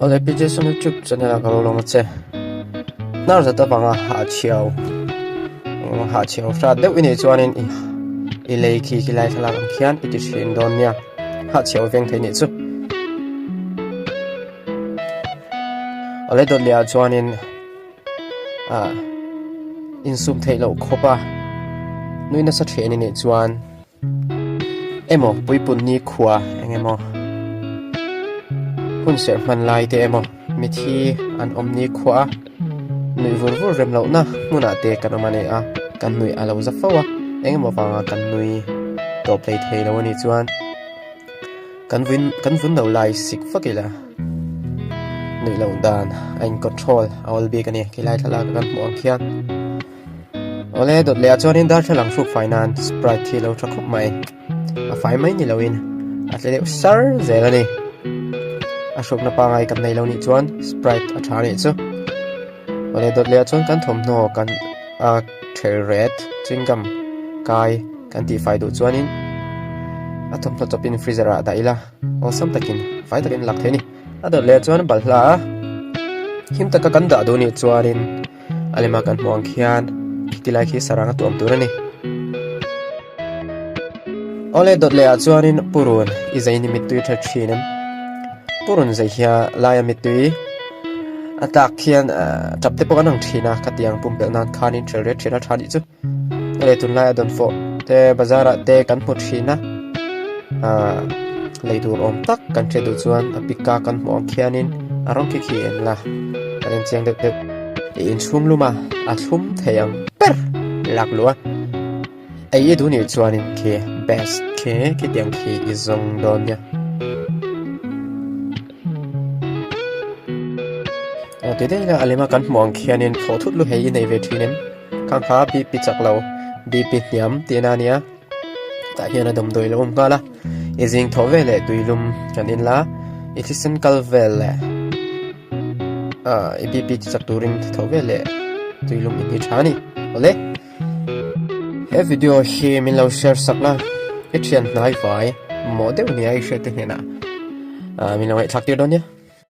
Awle PJ Song YouTube channel a ka lo lawm a che. Hnar zat avanga hah chhiau hah chhiau hrat deuh i nih chuanin i i lei khi khi lai thlalak ang khian i ti thin dawn nia. Hah chhiau veng thei nih chu. Awle dawt leh ah chuanin ah insum theih loh khawp a nui nasa then i nih chuan Emaw puipun ni khua eng emaw hun serh hman lai te emaw mithi an awm ni khua a nuih vur vur rem lohna hmunah te kan awm a ni a kan nuih a lo za fo a eng emaw vanga kan nui tawp hlei thei lo a nih chuan kan vun kan vun lo lai sik vak ila nuih loh dan a in control a awl bik a ni khilai thlalak a kan hmuh ang khian. Awle dawt leh ah chuanin darthlalang hruk fai nan sprite hi a lo tha khawp mai a fai mai ni loin a tle deuh sar zel a ni a hrukna pangai kan nei lo nih chuan sprite a tha anih chu awle dawt leh ah chuan kan thawmhnaw kan a ther ret chewing gum kai kan tih fai duh chuanin a thawmhnaw chawpin freezer ah dah ila awlsam takin fai takin lak theih a ni a dawt leh ah chuan balhla a him taka kan dah duh nih chuanin. A lema kan hmuh ang khian khiti lai khi sarang a tuam tur a ni. Awle dawt leh ah chuanin purun i zei ni mittui tha thin em? Purun zei hia laia mittui a tlak khian tap te pawh kan ang thin a khatiang pumpelh nan khanin ṭhel riat thin a tha nih chu. Awle tunlai a dawnfawh te bazar ah te kan hmu thin a ah lei tur awm tak kan hriat duh chuan a pic a kan hmuh ang khianin a rawng khi khi en la kan en chiang deuh deuh. I inchhung lum a a thlum thei ang ber lak luh a ei i duh nih chuanin khi best khi khitiang khi i zawng dawn nia. Aw ti daih ila a lema kan hmuh ang khianin thlawh thut lu hei i nei ve thin em? Khang kha BP chak lo BP hniam tihna a nia tah hian a dawmdawi lo awm nghal a i zing thawh vel leh tuilum kan in la i thisen kal vel leh ah i BP ti chak turin thawh vel leh tuilum in hi tha a ni awle he video hi min lo share sak la i thian hnai vai mawh deuh nia i hriat te hnenah ah min lo ngaihthlak tir dawn nia.